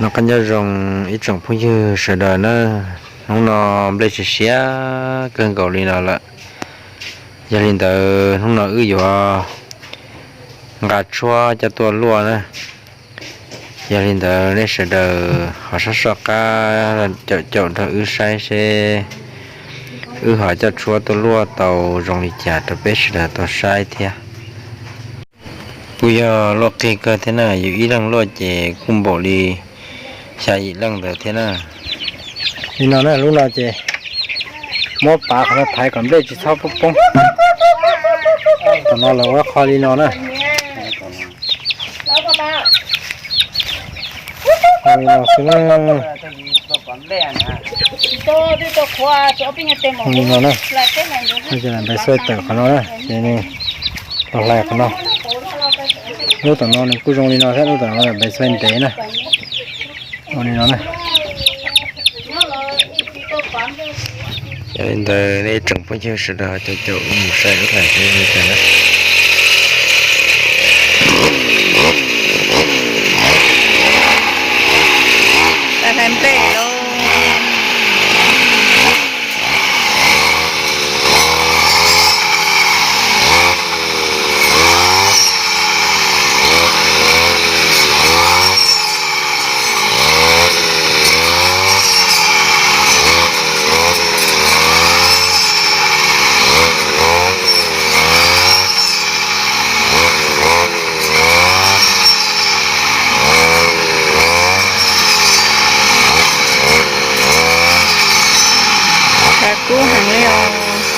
Noj qab nyob zoo ib tsoom phooj ywg sawv daws na, hnub no nplej siav siav kawg nkaus li no lawm. Yog li ntawd hnub no wb yuav nqa tshuab coj tuaj luaj na. Yog li ntawd nej sawv daws ho soj soj qab caum caum nrog wb saib seb wb ho coj tshuab tuaj luaj tau zoo li cas rau peb sawv daws tau saib thiab. Kuj yog luaj qig kawg thiab na, yus ib leeg luaj ces kuj npaum li xya yim leej ntawd thiab na. Li no na, lub no ces muab pav qhov no thaiv kom nplej tsis txhob poob poob. Tom no lawv ua qhov li no na. Li no xwb na. Li no na. Npais xuaij tawm qhov no na, ces nws los hlais qhov no. Lub tom no nws kuj zoo li no thiab, lub tom no npais xuaij ntev na. Ua li no na. Yog li ntawd nej tsoom phooj ywg sawv daws caum caum mus saib wb hlais li cas na. Hlais nplej lauj. Kub heev li os.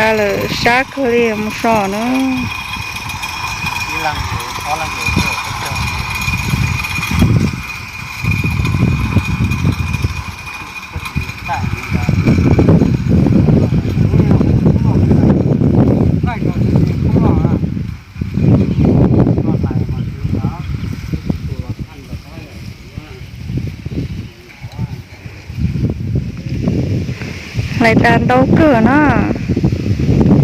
lawm, sab kawg li, mus so na. Hlais tas ntau kawg na.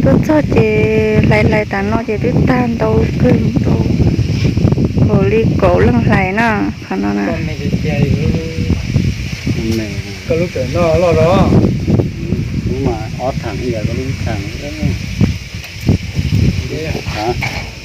Tuaj txog ces hlais hlais tas no ces twb tag ntau kawg, ntau npaum li kaum leej hlais na, qhov no na. Koj lub tseem noj loj zog. Kuv mas ob thaam ib yam koj lub ib thaam.